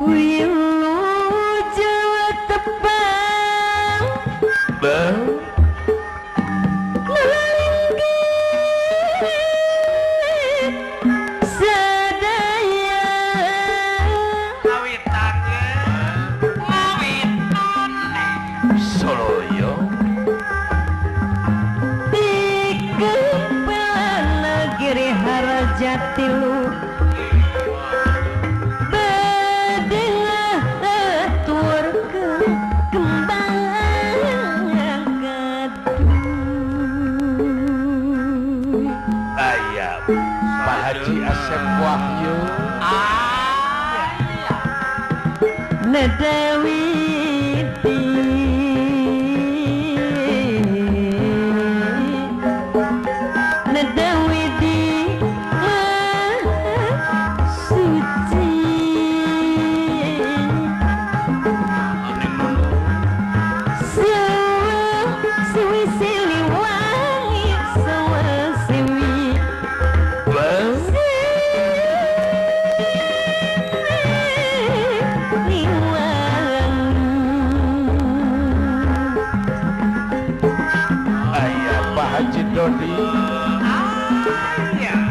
Wilujeng tepang Bang Nalinggih sadaya Ngawitan ngawitan Soloyo Dikempelana Giri Harjatilu Bedengah tur ke kembang gaduh. Aya Pak Haji Asep Wahyu Nedawidi Nedawidi Maha Suci Siwi Siliwangi Sawa Siwi Bang Aya Pak Haji Dodi Neng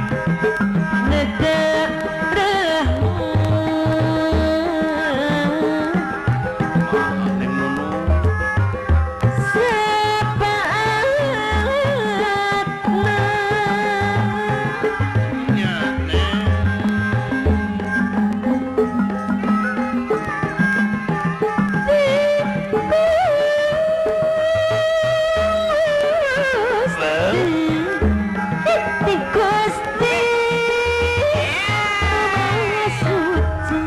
Nunu Gusti Maha Suci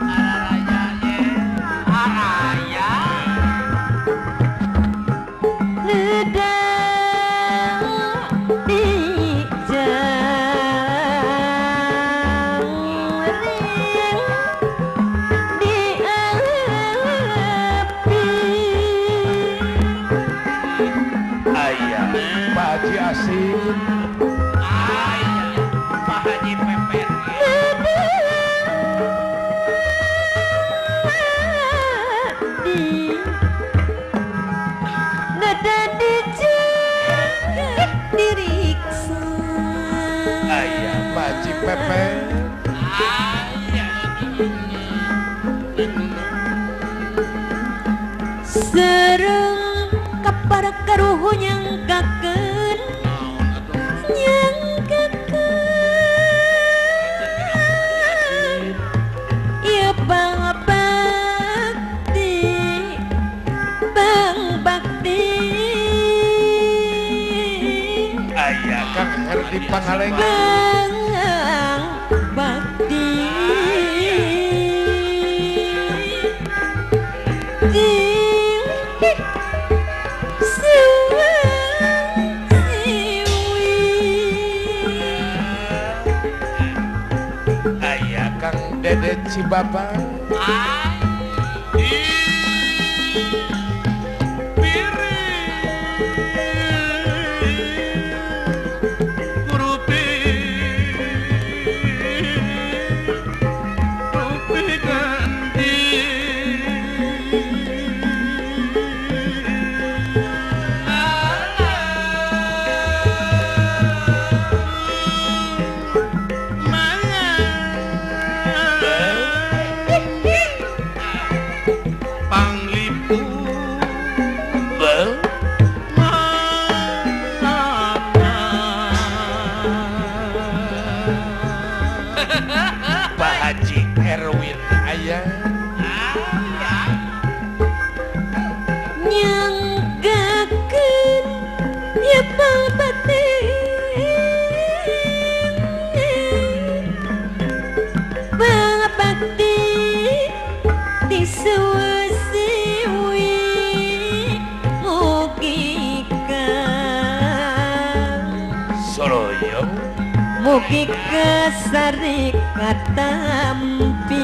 Araya araya Nedang dijang ring di api Aya Pak Haji Asin aya Pak Haji Pepen Nada dijang diriksa Aya Pak Haji Pepe aya Sereng kapara karuhu nyangkakeun nyangkakeun ieu pangbakti pangbakti Aya Kang Herdi Pangalengan pangbakti Ding Siwang siwi Aya Kang Dede Cibabang Bang Pak Haji Erwin Aya nyanggakeun ya pangbakti pangbakti di suwi mugi kang Soloyo mugi kasari katampi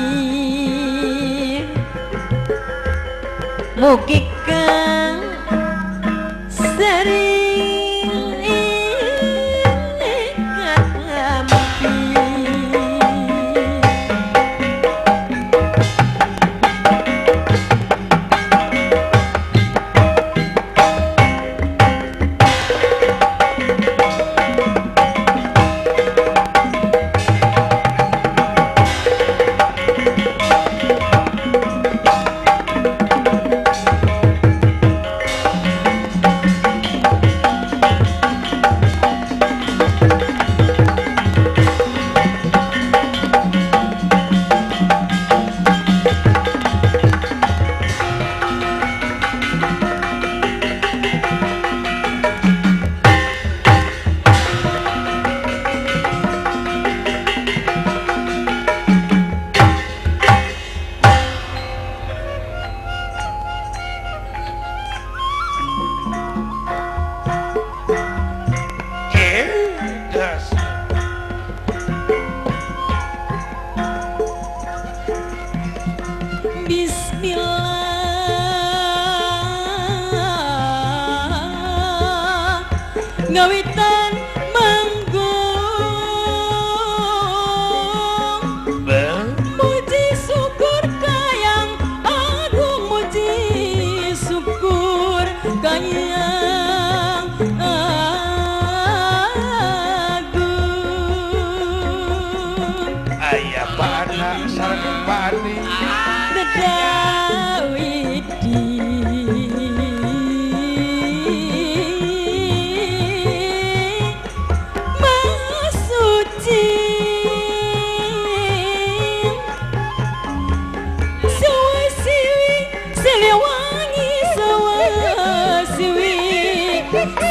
mugi kang sering katampi. Ngawitan manggung muji syukur kayang agung, muji syukur kayang agung. Aya Pak Anak sareng Pak Ani. Dedawidi Masuci Sawasiwi Siliwangi Sawasiwi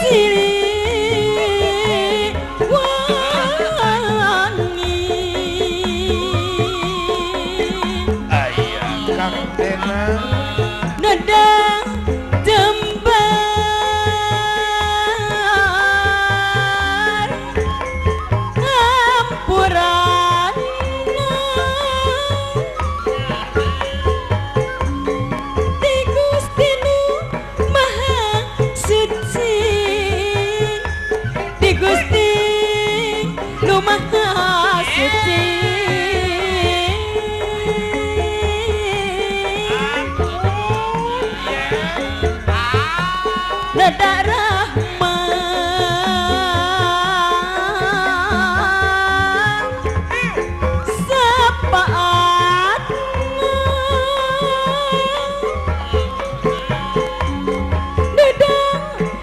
Siliwangi. Aya Kang Dena. Nada jembar ampurana ti Gusti nu Maha Suci, ti Gusti nu Maha Suci. Nada rahmat sapaatna nada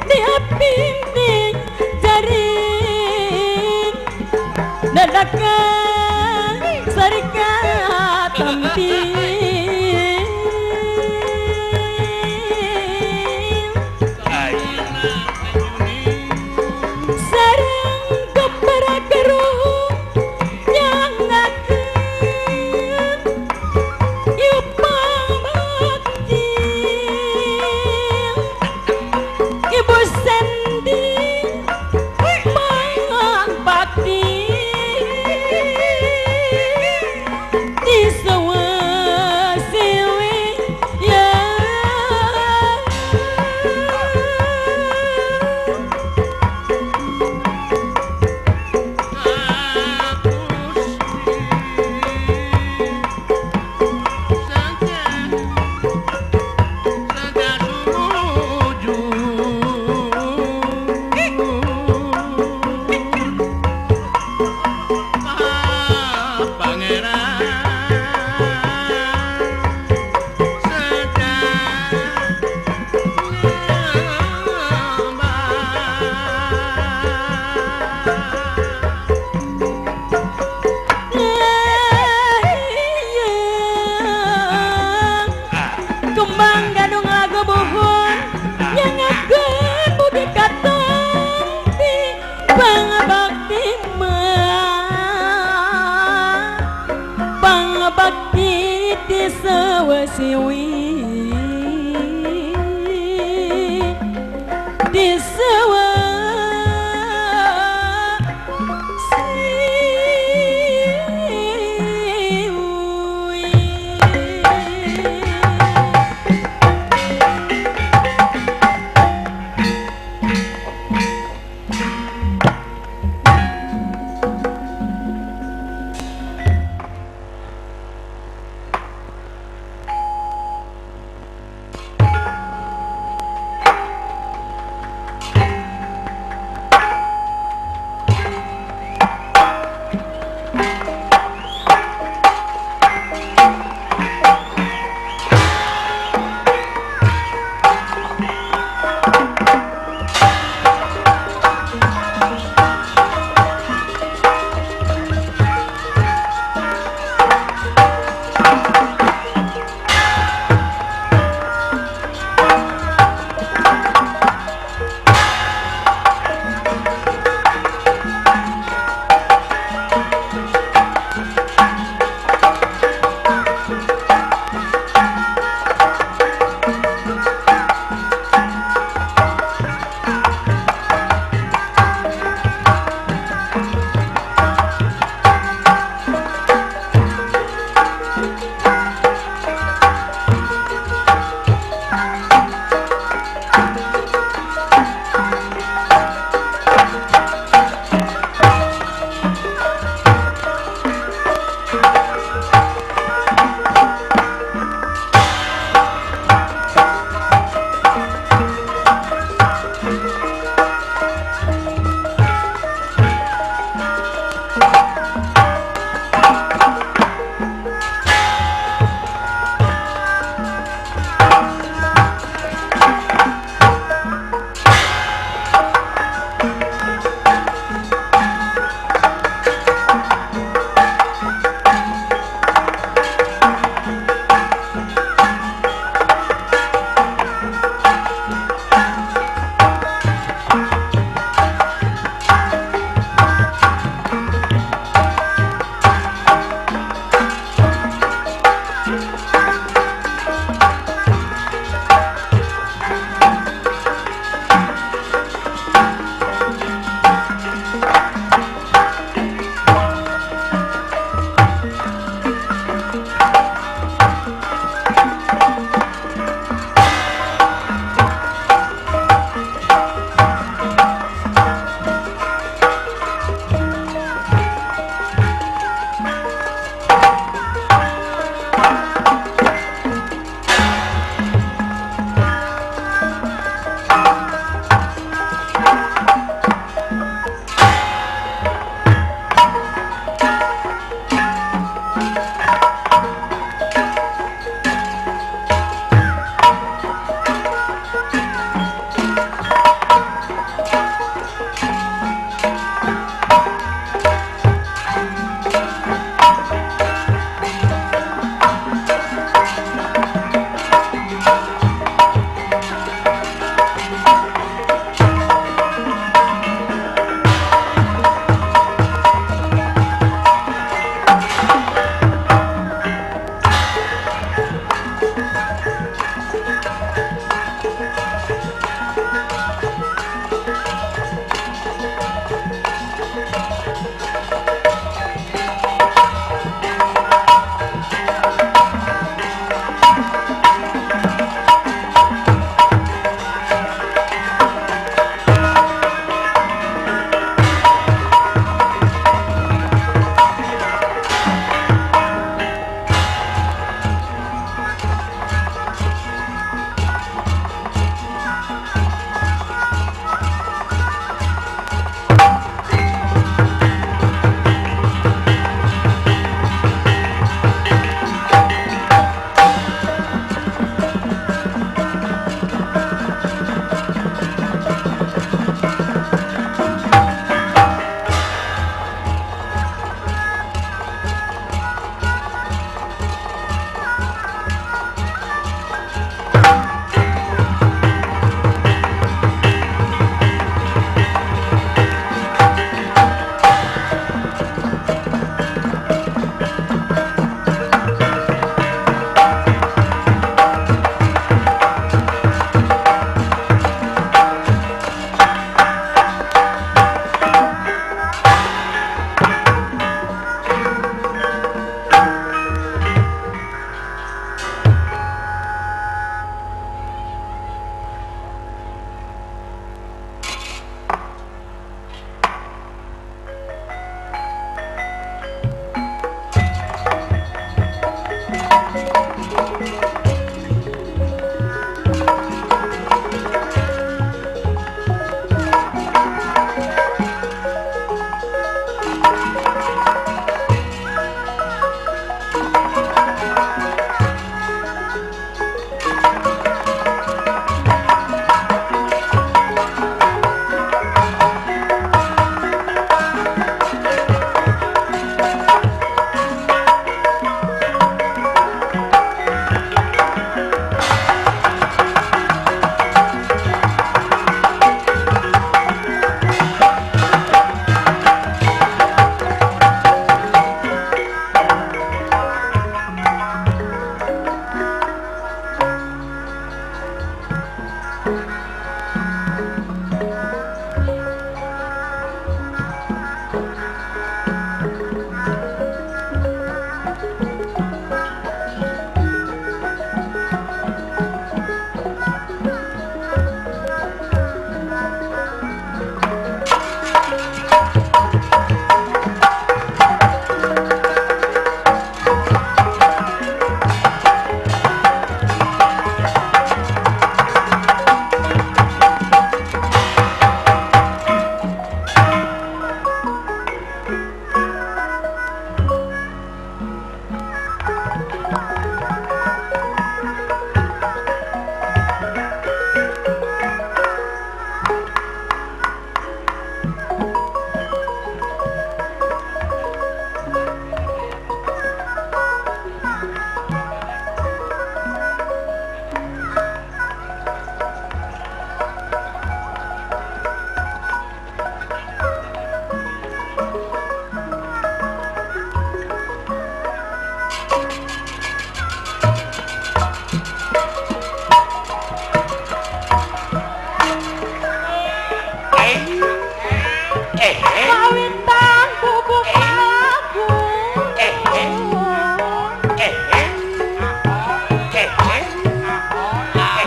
diaping jaring nada sarika tampi. Sareng keperakeruh yang ngaken Ibu Bakti Ibu Sendi Mang Bakti di sawasiwi ya. Kembang gadung lagu buhun nyangakeun budi katampi pangabakti mah pangabakti ti sawasiwi di sawasiwi.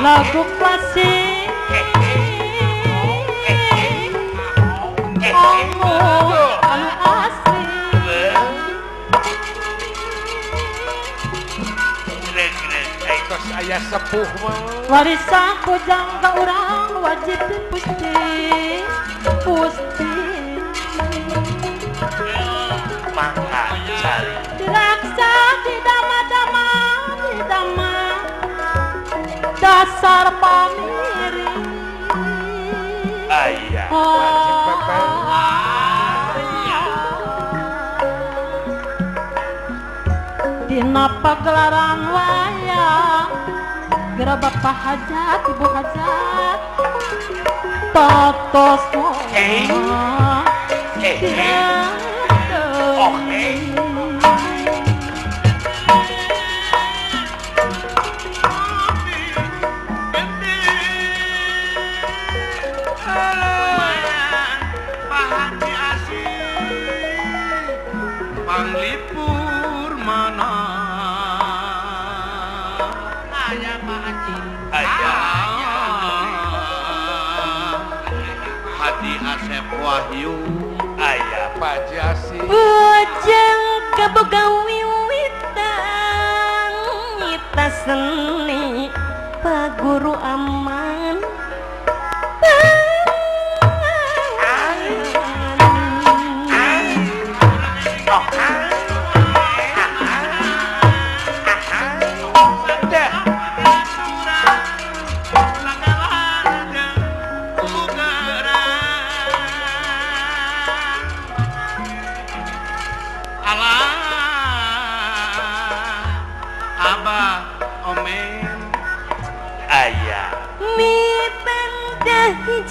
Lagu klasik anu asli Tos aya sepuh mah warisan bujang ka urang wajib dipusti pusti mangga cari diraksa didama-dama didama dasar pamiri aya wajib Pepen dina pagelaran wayang geura bapak hajat ibu hajat totos oke Pak Haji Asih panglipur mana aya Pak Haji aya Haji Asep Wahyu aya Pak Haji Asih bujang kaboga wiwitan nyita seni paguru aman.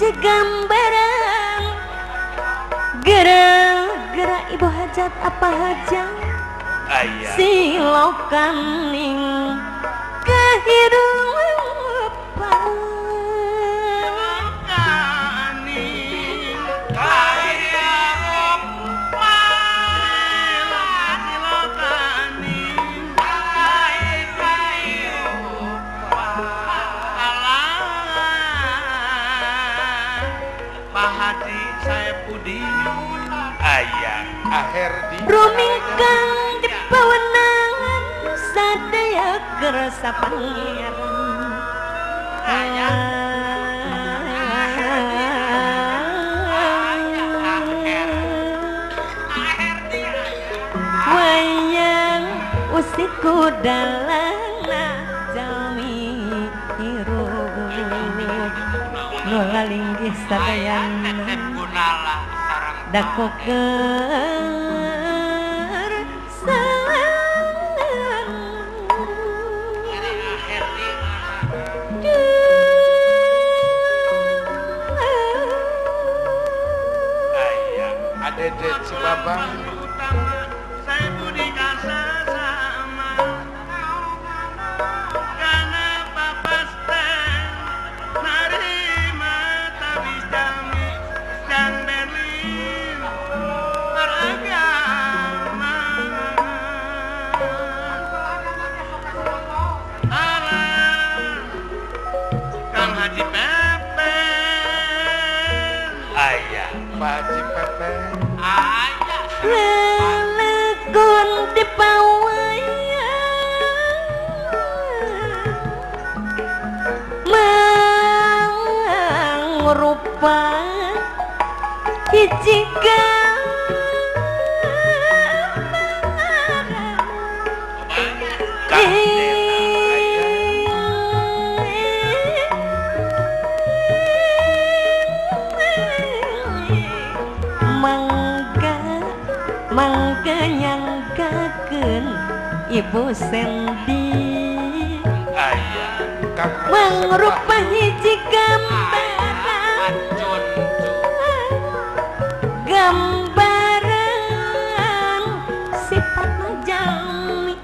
Gambaran gerak-gerak ibu hajat apa hajat aya silokaning kehidupan aya Aherdi rumingkang di pawenangan sadaya kersa pangeran aya wayang usiku dalana jalmi hirup nu lalinggih sadayana dako keur salangan aya adede Cibabang Pak Haji Pepen aya lelegon di pawayang mangrupa hiji gambaran mangga nyangkakeun Ibu Sendi aya mangrupa hiji gambaran gambaran sifatna jalmi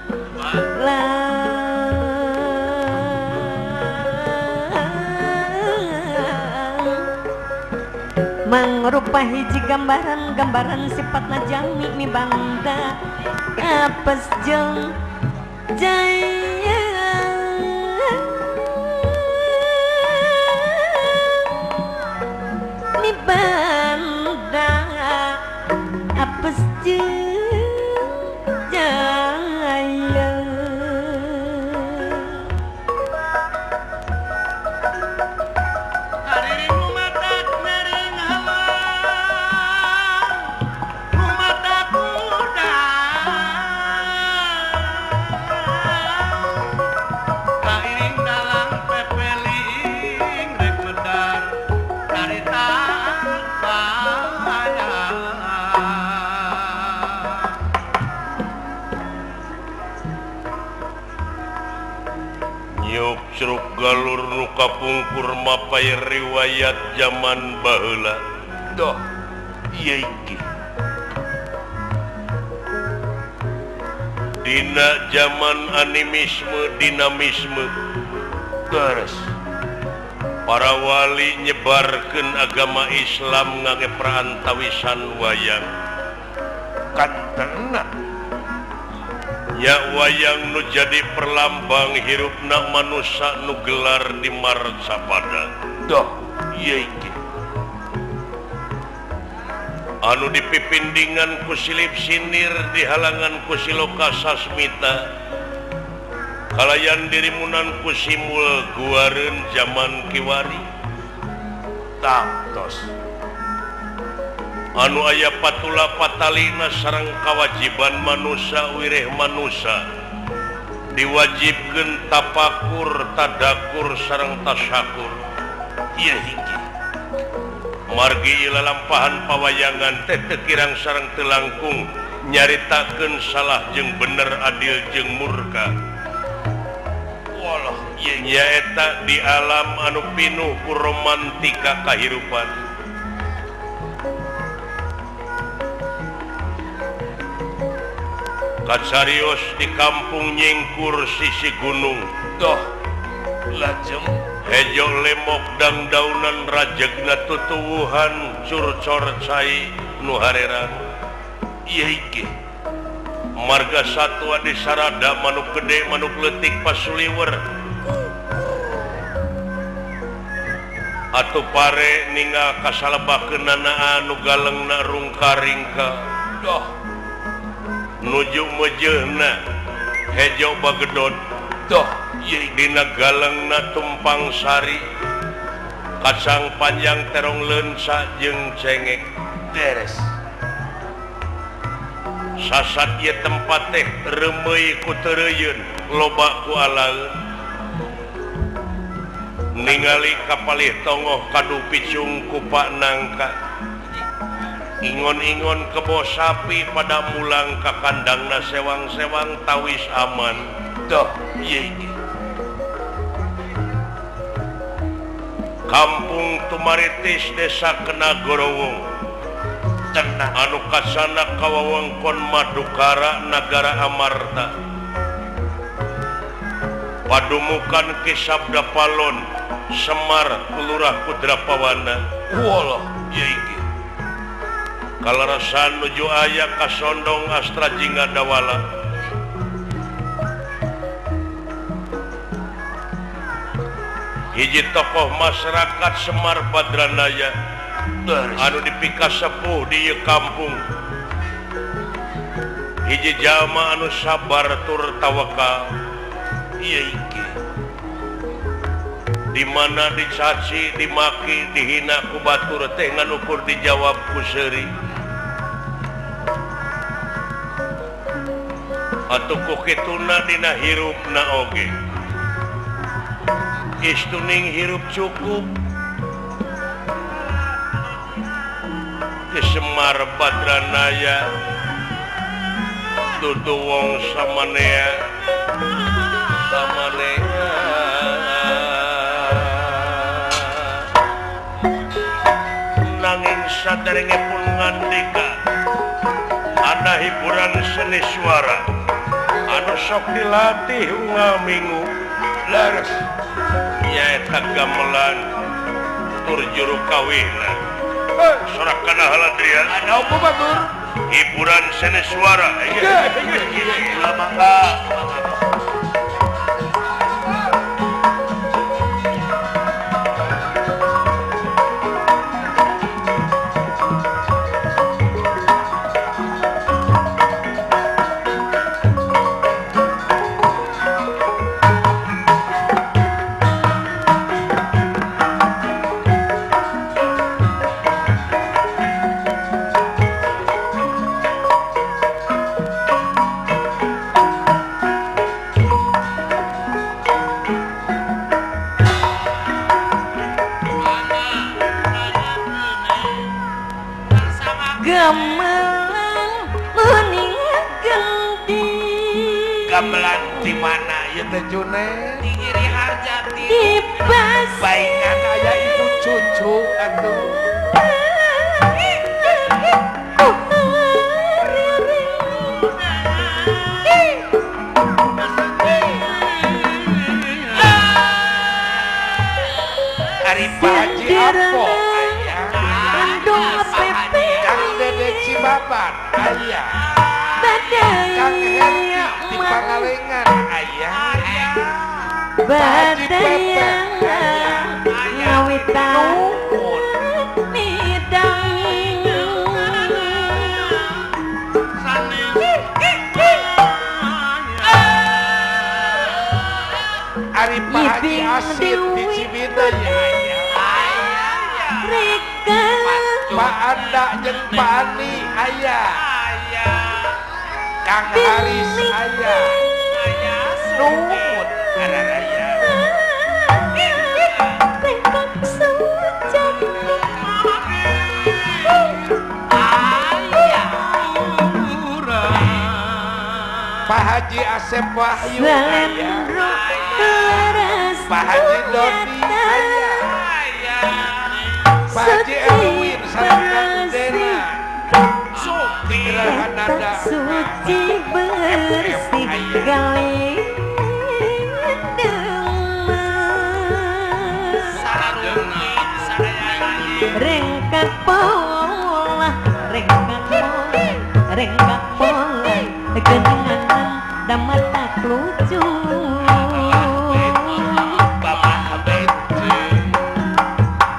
mangrupa hiji gambaran gambaran sifatna jalmi mi bangga apes jeung jaya. mibanda apes jeung jaya. Ceruk galur nu kapungkur mapay riwayat zaman baheula. Doh, ieu iki. Dina zaman animisme dinamisme. Terus para wali nyebarkeun agama Islam ngangge perantawisan wayang. Kantena nya wayang nu jadi perlambang hirupna manusa nu gelar di marcapada. Doh, ieu iki. Anu dipipindingan ku silip sinir dihalangan ku siloka sasmita kalayan dirimunan ku simul guareun zaman kiwari. Tamtos. Anu aya patula patalina sareng kawajiban manusa wireh manusa diwajibkeun tapakur tadakur sareng tasyakur. Ieu hiji. Margi lalampahan pawayangan teh teu kirang sareng teu langkung nyaritakeun salah jeung bener adil jeung murka. Walah, ieu nyaeta di alam anu pinuh ku romantika kahirupan. Kacarios di kampung nyingkur sisi gunung. Doh, lajeng hejo lemok dangdaunan rajegna tutuwuhan curcor cai nu harerang. Ieu iki. Marga satwa di sarada manuk gede manuk leutik pasuliwer. Atuh pare ningal kasalebakeunana anu galengna rungka-ringka. Doh, nuju mejehna hejo bagedot. Doh, ieu dina galengna tumpang sari kacang panjang terong leunca jeung cengek. Beres. Sasat ieu tempat teh reumeuy ku teureuyun loba ku alaeun. Ningali kapalih tongoh kadu picung ku Pak Nangka. Ingon-ingon kebo sapi pada mulang ka kandangna sewang-sewang tawis aman. Doh, ieu iki. Kampung Tumaritis Desa Kenagorowong. Tenang. Anu kasana kawawengkon Madukara Nagara Amarta. Padumukan Ki Sabda Palon Semar Lurah Kudrapawana. Walah, ieu iki. Kalarasan nuju aya kasondong Astra Jingga Dawala. Hiji tokoh masyarakat Semar Badranaya anu dipikasepuh di ieu kampung. Hiji jalma anu sabar tur tawakal. Ieu iki. Di mana dicaci, dimaki, dihina ku batur teh ngan ukur dijawab ku seuri. Atuh ku kituna dina hirupna oge. Istuning hirup cukup. Ki Semar Badranaya dudu wong samanea samanea. Nanging saderengipun ngandika ana hiburan seni suara anu sok dilatih unggal minggu. Leres. Nyaeta gamelan tur juru kawihna. Sorakana haladrian. Ana opo batur? Hiburan seni suara. Ulah mangga. Gamelan di mana ieu teh June? Di Giri Harjati. Di pasir. Baingan aya ibu cucu atuh. Ari Pak Haji Apo aya. Kang Dede Cibabat aya. Kang Herki di Pangalengan aya. Pak Haji Pepe aya. Nuhun. Ari Pak Haji Asid di Ciwidey aya. Pak Anda jeung Pak Ani aya. Kang Haris aya. Nuhun araraya. Pak Haji Asep Wahyu aya. Pak Haji Doni aya. Pak Haji Erwin sareng Kang Dena. Gerahanada suci bersih galendeng rengkak pola rengkak pola rengkak pola genengan damata lucu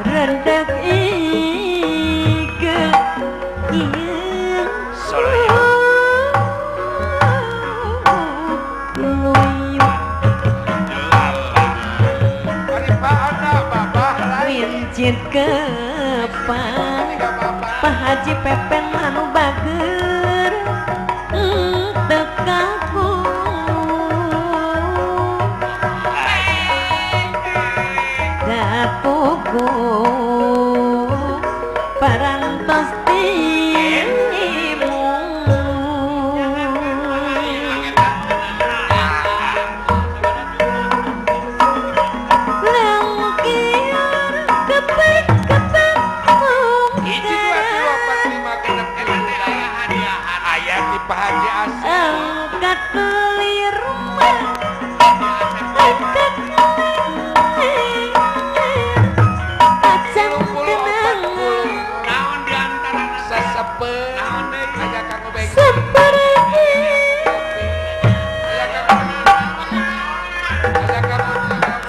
rendak ike Wincit kepan Pak Haji Pepen anu bager tekaku dapuku parantos timu lengkir kepet-kepet angkat beli rumah angkat kacang kenangan seperti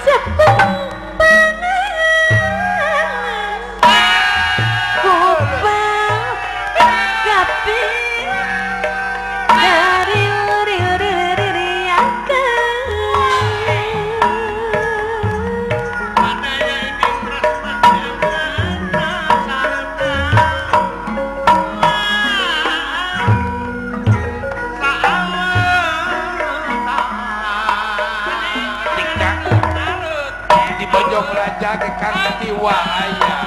cepung pangan kupang kapi dari Di Bojong Raja ke Kang Tiwa aya.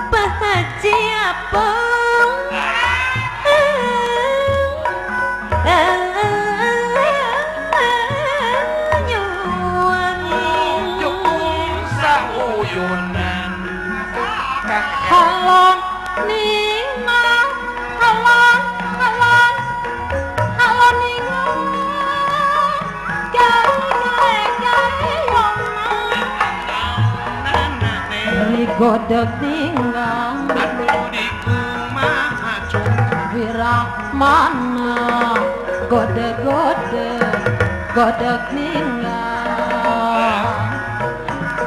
Pak Haji Apong Sauyunan Kang Halon ninga halon halon halon ninga gawe gawe godeg tinggal Wirahmana godeg godeg godeg ninggal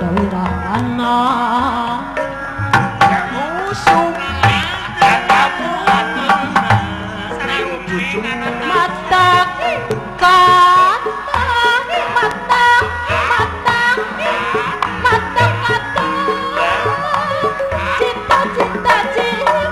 Wirahmana mata kata mata mata mata kata cita cita jiwa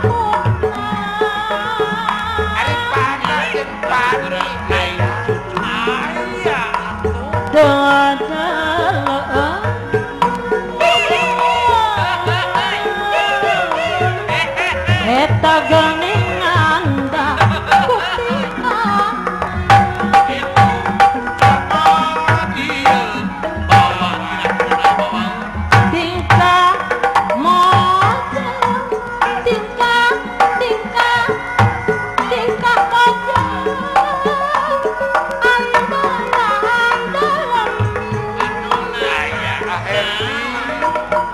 Pak Herdi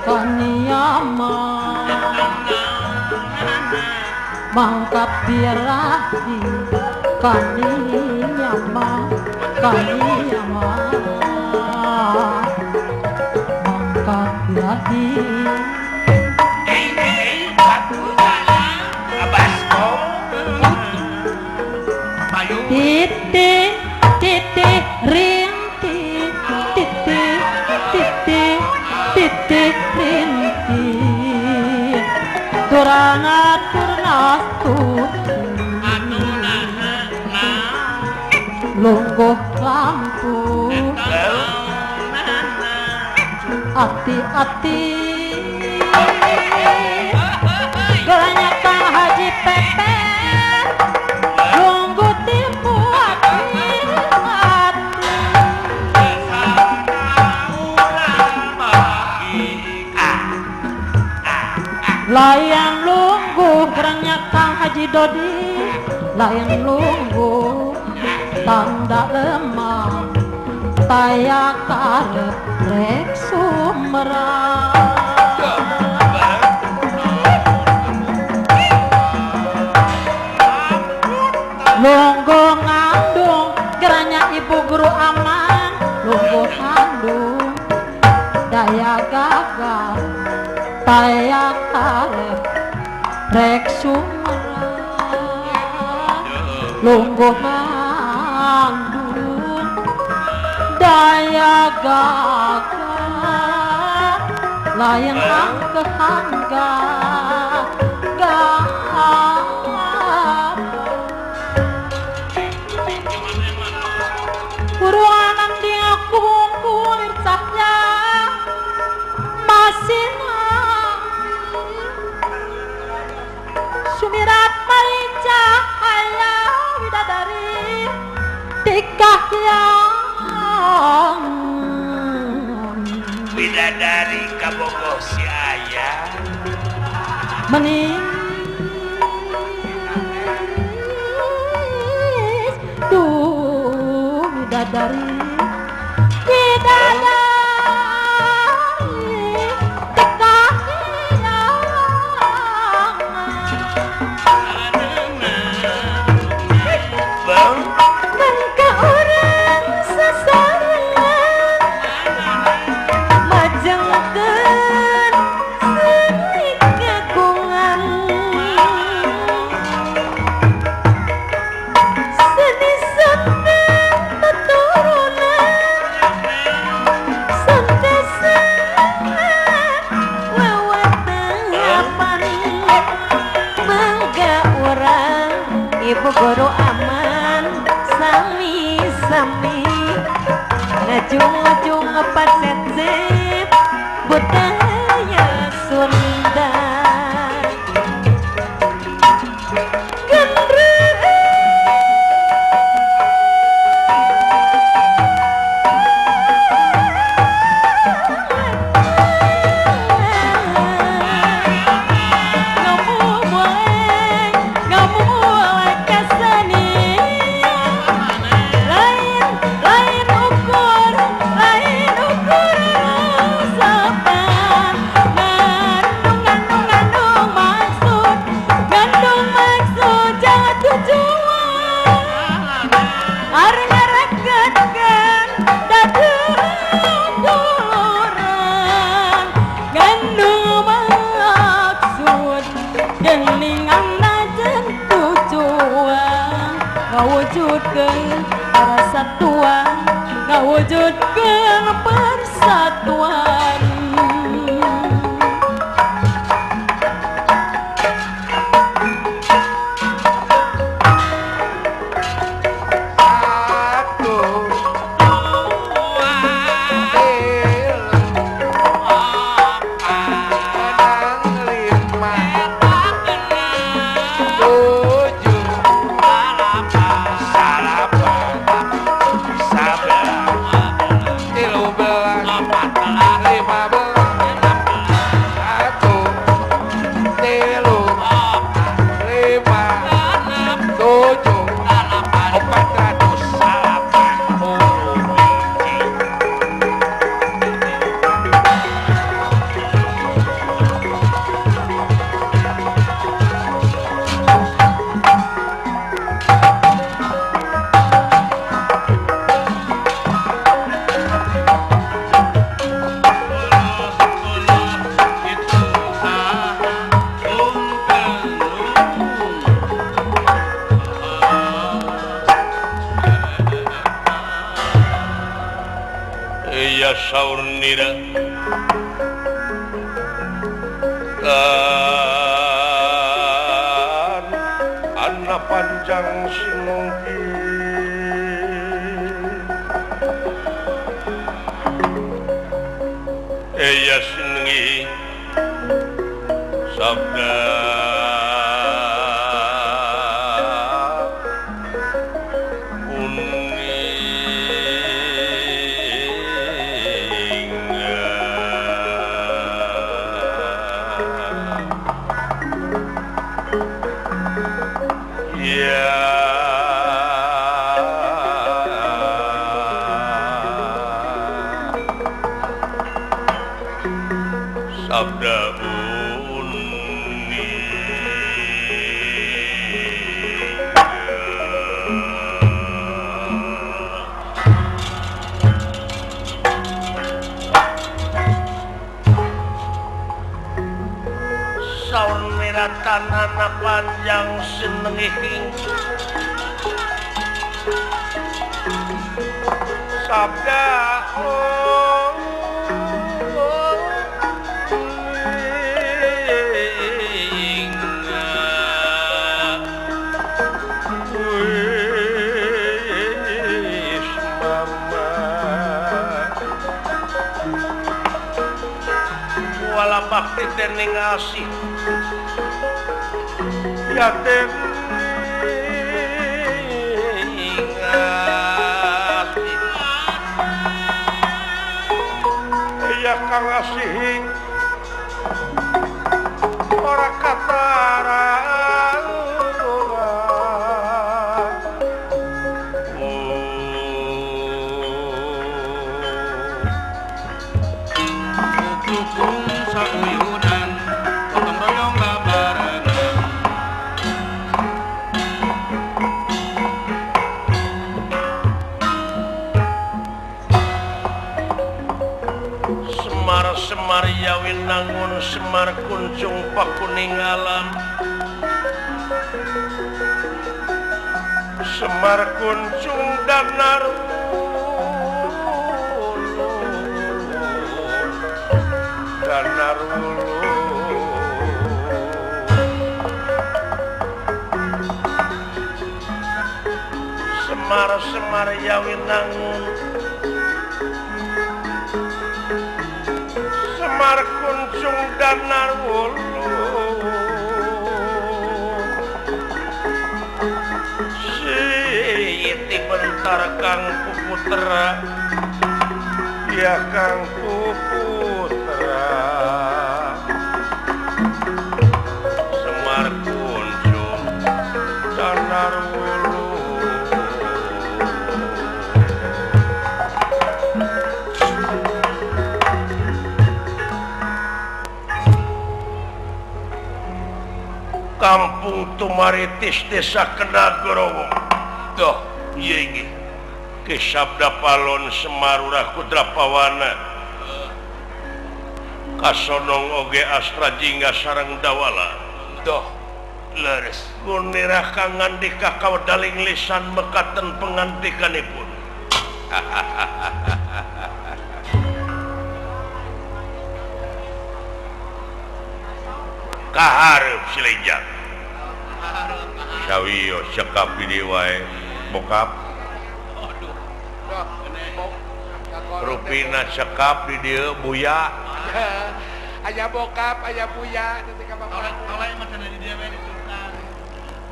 Kaniyama mangkap birahi kaniyama kaniyama mangkap birahi titik titik rinti titik titik titik rinti turang atur lungguh lampu ati-ati geranya Kang Haji Pepe lungguh tipu ati-ati layang lungguh geranya Kang Haji Dodi layang lungguh tanda lemah taya karep rek sumerang lungguh ngandung geranya ibu guru aman lungguh ngandung daya gagal taya karep rek sumerang lungguh ngandung daya gagal layang angkehangga buruanan dia kulir cahya masih sumirat mari cahaya widadari dikahyang bidadari kabogoh si ayah menis duh bidadari bidadari dikahyang mangka urang sasarengan majengkeun seni kagungan seni seni teturunan santesan wewatapan mangga urang ibu guru aman sami-sami ngajung-ngajung pasecep budaya Sunda ngawujudkeun persatuan ngawujudkeun persatuan. Satu, dua, tilu, empat, lima, tujuh, salapan, 11, 13, 15, 1, 3, 5, 7, 480 hiji. salira tan ana panjang sinongki eya sinengi sabda sabda uni Saur miratan anak panjang senengi sabda bakti dening asih ya dening asih ya kang asih ora katara sauyunan gotong royong babarengan Semar Semar Yawinangun Semar Kuncung Pakuning Alam Semar Kuncung Danar Semar Semar Yawinangun Semar Kuncung Danar Wulu Siti bentar Kang Puputra ya Kang Puputra Semar Kuncung Danar Wulu Kampung Tumaritis Desa Kedagorowong Doh ieu ge Ki Sabda Palon Semarurah Kudrapawana kasonong oge Astra Jingga sareng Dawala Doh leres gunirah kang ngandika kawedaling lisan mekaten pengantikanipun. Kaharep silenjang sawiyo cekap di wae bokap rupina cekap di dieu buya aya bokap aya buya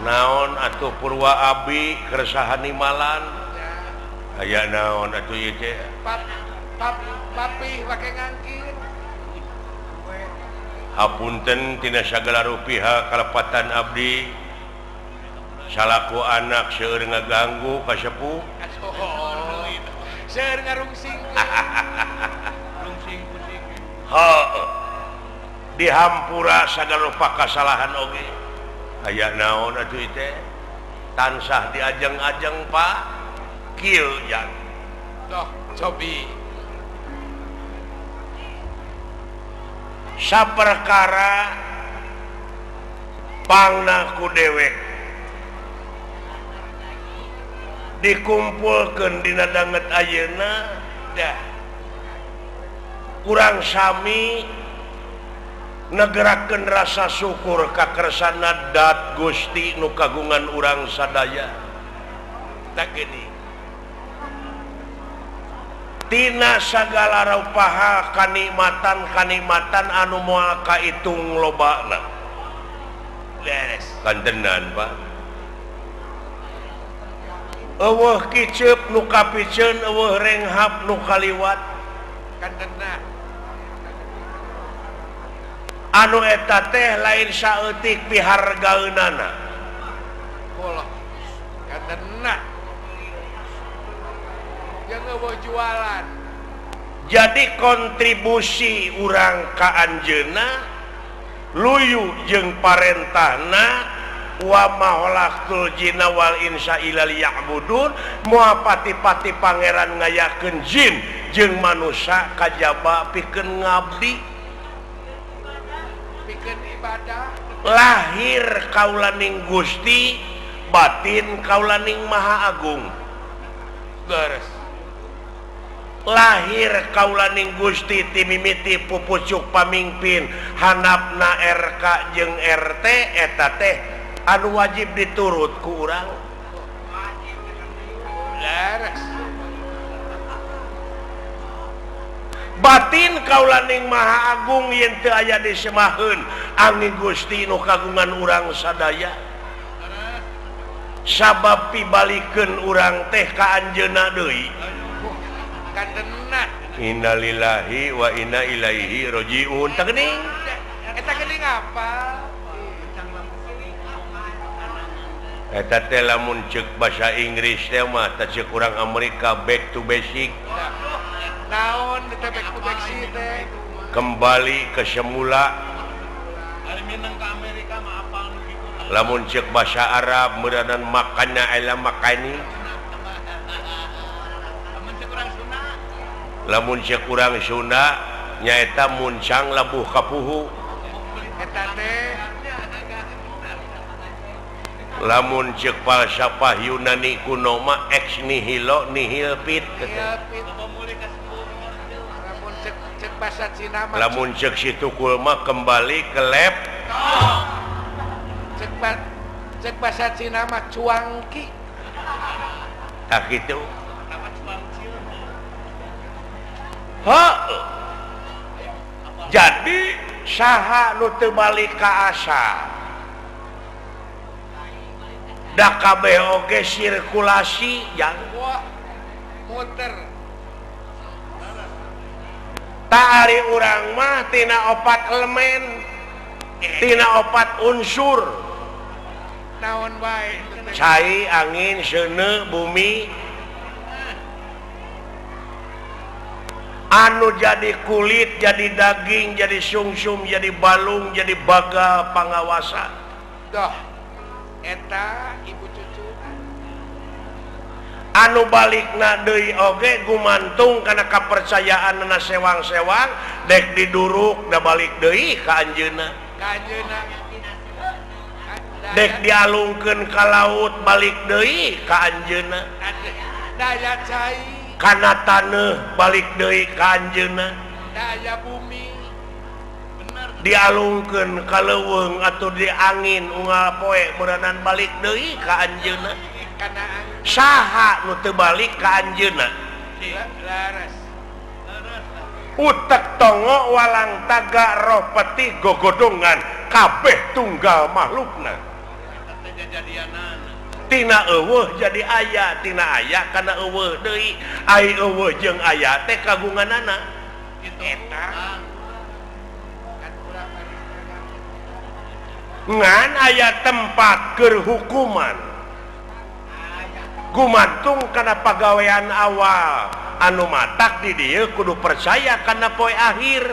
naon atuh purwa abi keresahan malan aya naon atuh ieu teh papi make ngangkir hapunten tina sagala rupiha kalepatan abdi salaku anak seueur ngaganggu ka sepuh seueur ngarungsing rungsing pusing heuh dihampura sagala rupa kasalahan oge aya naon atuh teh tansah diajeng-ajeng Pak kieu jang doh cobi saperkara pangna ku dewek dikumpulkeun dina danget ayeuna dah Urang sami negerakeun rasa syukur ka kersana dat Gusti nu kagungan urang sadaya. Tak geuning. Tina sagala rupaha kanikmatan-kanikmatan anu moal kaitung lobana. Beres. Kantenan, Pak. Eueuh kiceup nu kapiceun, eueuh renghap nu kaliwat. Kantenan. Anu eta teh lain saeutik pihargaeunana. Bolah. Kantenan. Jeung eueuh jualan. Jadi kontribusi urang ka anjeunna luyu jeung parentahna wa ma khalaqtul jinna wal insa illa liya'budun, moal pati-pati pangeran ngayakeun jin jeung manusa kajaba pikeun ngabdi, pikeun ibadah. Lahir kaulaning Gusti, batin kaulaning Maha Agung. Beres. Lahir kaulaning Gusti timimiti pupucuk pamingpin handapna RK jeung RT eta teh anu wajib diturut ku urang. Leres. Batin kaulaning Maha Agung yen teu aya disemaheun angin Gusti nu kagungan urang sadaya. Sabab pibalikeun urang teh ka anjeunna deui. Kantenan. Innalillahi wa inna ilaihi rajiun. Tah geuning. Eta geuning apa? Eta teh lamun ceuk basa Inggris teh mah tah ceuk urang Amerika back to basic. Naon teh back to basic teh? Kembali ke semula. Lamun ceuk basa Arab meuranan makanna ela makani. Lamun ceuk urang Sunda nyaeta muncang labuh kapuhu. Eta teh lamun ceuk falsafah Yunani kuno mah ex nihilo nihil fit. Lamun ceuk basa Cina mah, lamun ceuk si tukul mah kembali ke lab. Ceuk basa Cina mah cuangki. Tah kitu. Heuh. Jadi saha nu teu balik ka asal? Da kabeh oge sirkulasi jang muter. Ta ari urang mah tina opat elemen, tina opat unsur. Naon wae? Cai, angin, seuneu, bumi. Anu jadi kulit, jadi daging, jadi sungsum, jadi balung, jadi baga pangawasa. Doh, eta ibu cucu. Anu balikna deui oge gumantung kana kapercayaanna sewang-sewang, dek diduruk da balik deui ka anjeunna. Ka anjeunna. Dek dialungkeun ka laut balik deui ka anjeunna. Daya cai. Kana taneuh balik deui ka anjeunna. Daya bumi. Bener. Dialungkeun ka leuweung atuh di angin unggal poe meureunan balik deui ka anjeunna. Saha nu teu balik ka anjeunna? Laras. Utek tongo walang taga roh peti gogodongan kabeh tunggal makhlukna. Tina eueuh jadi aya, tina aya kana eueuh deui. Ai eueuh jeung aya teh kagunganana. Eta. Ngan aya tempat keur hukuman. Gumantung kana pagawean awal anu matak di dieu kudu percaya kana poe akhir.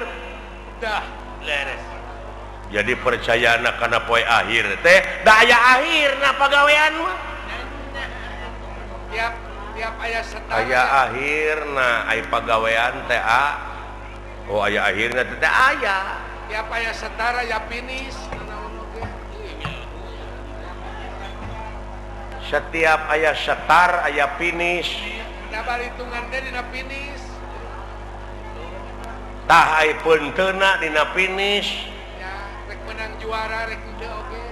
Dah, leres. Jadi percayana kana poe akhir teh da aya akhirna pagawean mah. Tiap tiap aya setara. Aya akhirna ai pagawean teh a. Oh aya akhirna teh aya. Tiap aya setara ya finish. Setiap aya setar aya finish. Da baritungan teh dina finish. Tah ai peunteuna dina finish. Rek menang juara rek henteu oge.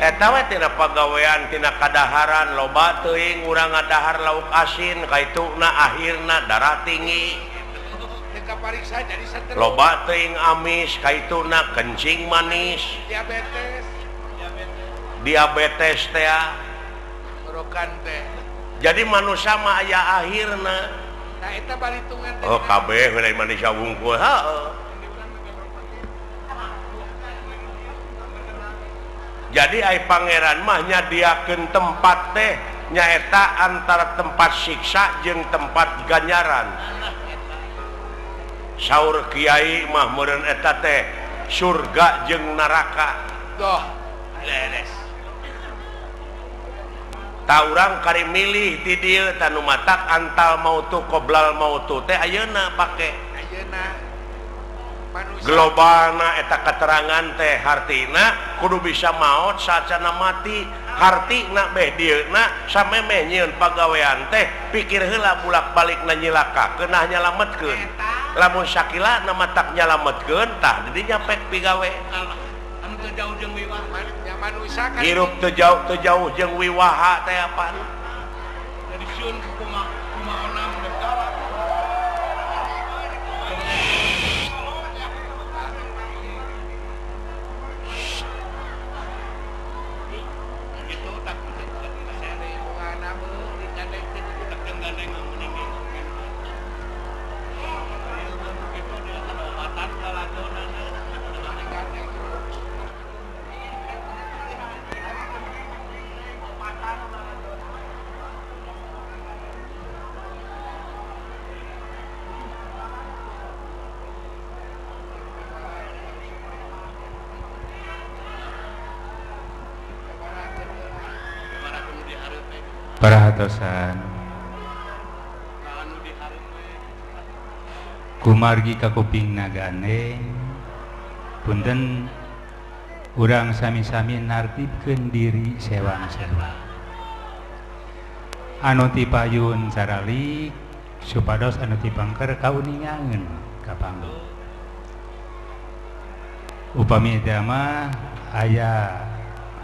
Eta we tina pagawean tina kadaharan loba teuing urang ngadahar lauk asin kaituna akhirna darah tinggi. Teu kapariksa jadi stroke. Loba teuing amis kaituna kencing manis. Diabetes. Diabetes teh. Rokan teh. Jadi manusia mah aya akhirna. Nah eta balitungan teh. Oh kabeh lain manusia wungkul. Heeh. Jadi ai pangeran mah nyadiakeun tempat teh nyaeta antara tempat siksa jeung tempat ganjaran. Saur kiai mah meureun eta teh surga jeung neraka. Doh, leres. Ta urang kari milih ti dieu tanu matak antal mautu qoblal mautu teh ayeuna pake. Ayeuna globalna eta keterangan teh hartina kudu bisa maot sacana mati hartina beh dieuna samemeh nyieun pagawean teh pikir heula bulak-balik na nyilakakeun nah nyalametkeun lamun sakila na matak nyalametkeun tah di dinya pek pigawe hirup teu jauh jeung wiwaha teh apaan Perhatosan kumargi kakuping nagane punten urang sami-sami nartibkeun diri sewang-sewang anu ti payun caralik supados anu ti pangker kauningangeun ka panggung upami teh mah aya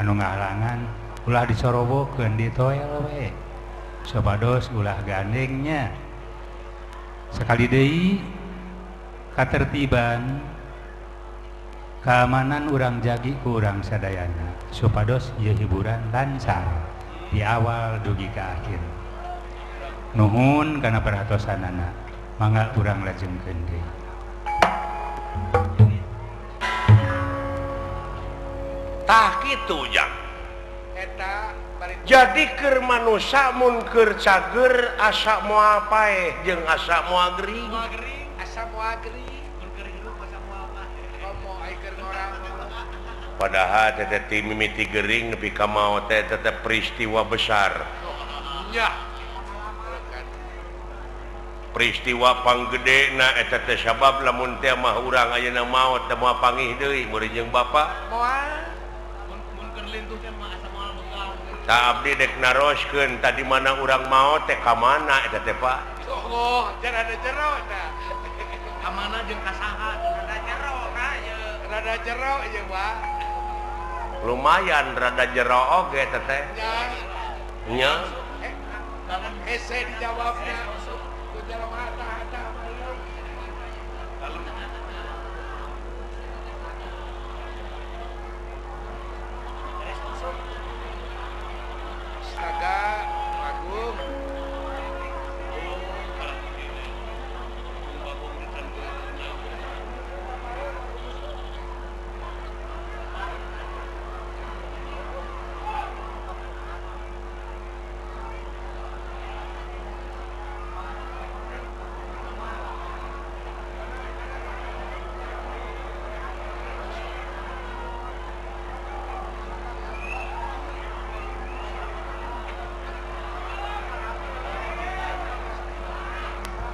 anu ngahalangan ulah disorowokeun ditoel we supados ulah gandengnya sekali deui katertiban keamanan urang jagi ku urang sadayana supados ieu hiburan lancar di awal dugi ka akhir. Nuhun kana perhatosanana, mangga urang lajengkeun deui. Tah kitu jang. Jadi keur manusia mun keur cager asa moal paeh jeung asa moal gering. Asa moal gering, mun keur hirup asa moal paeh. Komo ai keur ngorang. Padahal teh teh mimiti gering nepi ka maot teh tetep peristiwa besar. Nya. Peristiwa panggedena eta teh sabab lamun teh mah urang ayeuna maot teh moal pangih deui murid jeung bapa. Moal. Mun keur lintuh teh mah asa moal bengal. Ta abdi dek naroskeun tadi mana urang maot teh ka mana eta teh Pak? Oh, rada jero tah. Ka mana jeung ka saha rada jero ka ieu. Rada jero ieu Pak. Lumayan rada jero oge teh teh. Nya. Hese dijawabna. Ku jero mata-hata. Astaga, Agung.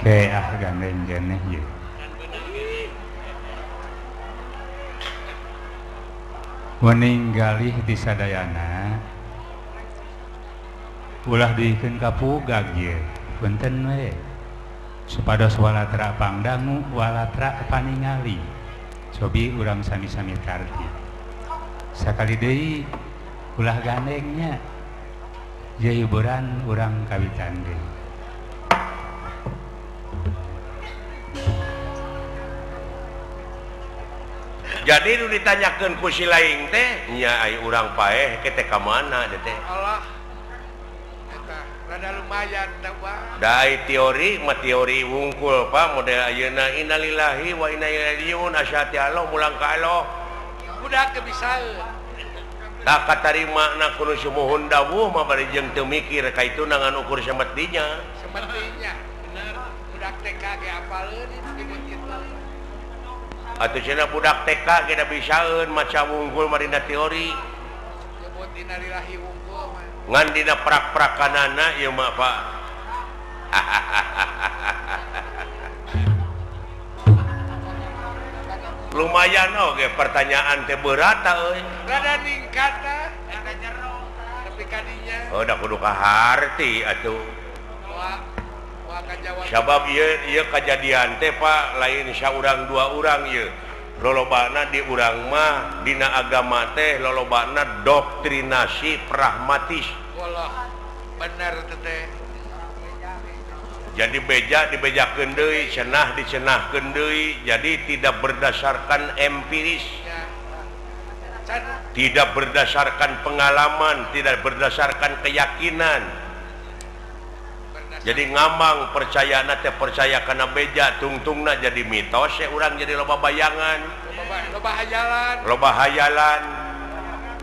Oke, ah gandeng geneh ieu. Wening galih di sadayana ulah diikeun ka pugag ieu, punten we. Supados walatra pangdangu walatra paningali. Cobi urang sami-sami tartib. Sakali deui ulah gandengnya. Ieu hiburan urang kawitan deui. Jadi nu ditanyakeun ku si laing teh nya ai urang paeh ke teh ka mana teh. Allah. Eta rada lumayan teh Pak. Da teori mah teori wungkul Pak model ayeuna innalillahi wa inna ilaihi rajiun asyati Allah mulang ka Allah. Budak teu bisaeun. Tak katarima na kudu sumuhun dawuh mah bari jeung teu mikir ka itu ngan ukur semetinya. Semetinya bener budak TK ge apaleun disebut kitu. Atuh cenah budak TK ge da bisaeun maca wungkul mah dina teori. Nyebut innalillahi wungkul mah. Ngan dina prak-prakanana ieu mah Pak. Lumayan oge pertanyaan teh berat euy. Rada ningkat tah, rada jero tapi kadinya. Oh da kudu kaharti atuh. Sabab ieu kajadian teh Pak lain saurang dua urang ieu. Lolobana di urang mah dina agama teh lolobana doktrinasi pragmatis. Wallah bener teh. Jadi beja dibejakeun deui, cenah dicenahkeun deui, jadi tidak berdasarkan empiris. Tidak berdasarkan pengalaman, tidak berdasarkan keyakinan. Jadi ngamang percaya na teh percaya kana beja tungtungna jadi mitos ya urang jadi loba bayangan loba hayalan loba hayalan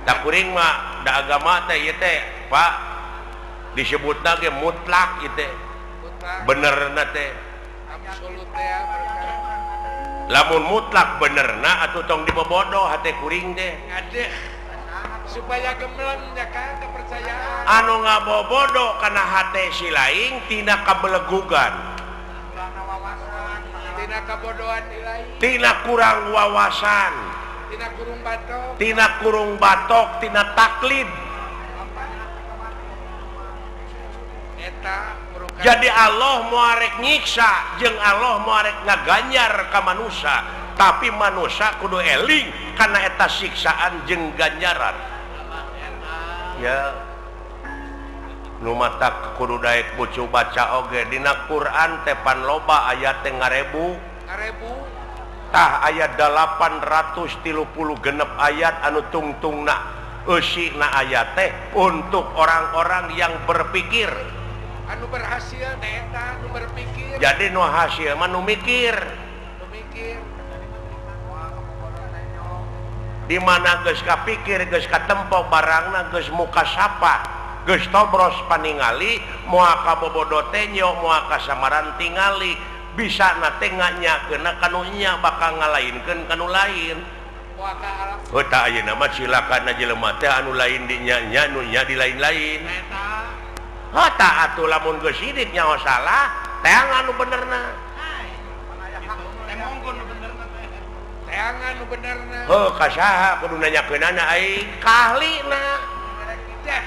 tak kuring mah da agama teh ieu teh Pak disebutna ge mutlak ieu teh benerna teh absolut teh lamun mutlak benerna atuh tong dibobodoh hate kuring teh ngadeh supaya gemleng ya kan kepercayaan anu ngabobodo kana hate si laing tina kabelegugan tina kabodohan lain tina kurang wawasan tina kurung batok tina kurung batok tina taklid eta jadi Allah moarek nyiksa jeung Allah moarek ngaganjar ka manusia tapi manusia kudu eling karena eta siksaan jeung ganjaran ya nu mata kudu daek bucu baca oge dina Quran teh pan loba ayat teh ngarebu ngarebu tah ayat 836 ayat anu tungtungna eusina ayat teh untuk orang-orang yang berpikir anu berhasil teh eta anu berpikir jadi nu hasil mah nu mikir nu mikir di mana geus kapikir geus katempo barangna geus muka sapa geus tobros paningali moal kabobodo teh nyo moal kasamaran tingali bisa na teh nganyakeunna kanu nya bakal ngalainkeun kanu lain heuh tah ayeuna mah cilakana jelema teh anu lain di nya-nya nu nya di lain-lain heuh tah atuh lamun geus sidik nyaho salah teangan nu benerna teangan nu benerna heuh ka saha kudu nanyakeunana aing kahlina teh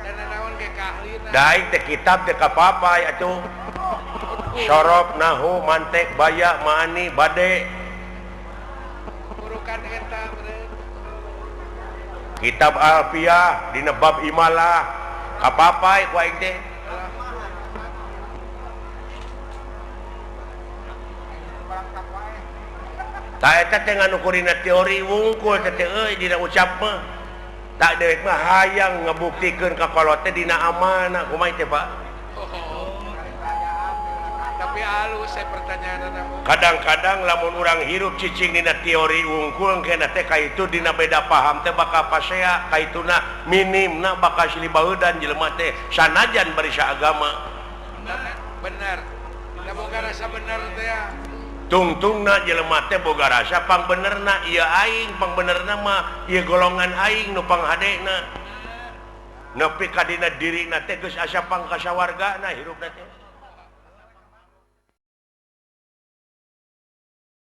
dana naon ge kahlina da aing teh kitab teh kapapay atuh sorob nahu mantek baya maani bade burukan eta kitab alfiah dina bab imalah kapapay ku aing teh tah eta teh nganukurina teori wungkul teh euy dina ucap mah tak dewek mah hayang ngabuktikeun ka kolot teh dina amanah kumaha teh Pak. Tapi alus saya pertanyaanna. Kadang-kadang lamun urang hirup cicing dina teori wungkul engkena teh ka itu dina beda paham teh bakal pasea ka ituna minimna bakal silih baeudan jelema teh sanajan bari saagama. Bener. Da boga rasa bener teh ya. Tungtungna jelema teh boga rasa pangbenerna ieu aing pangbenerna mah ieu golongan aing nu panghadena nepi ka dina dirina teh geus asa pangkasawargana hirupna teh.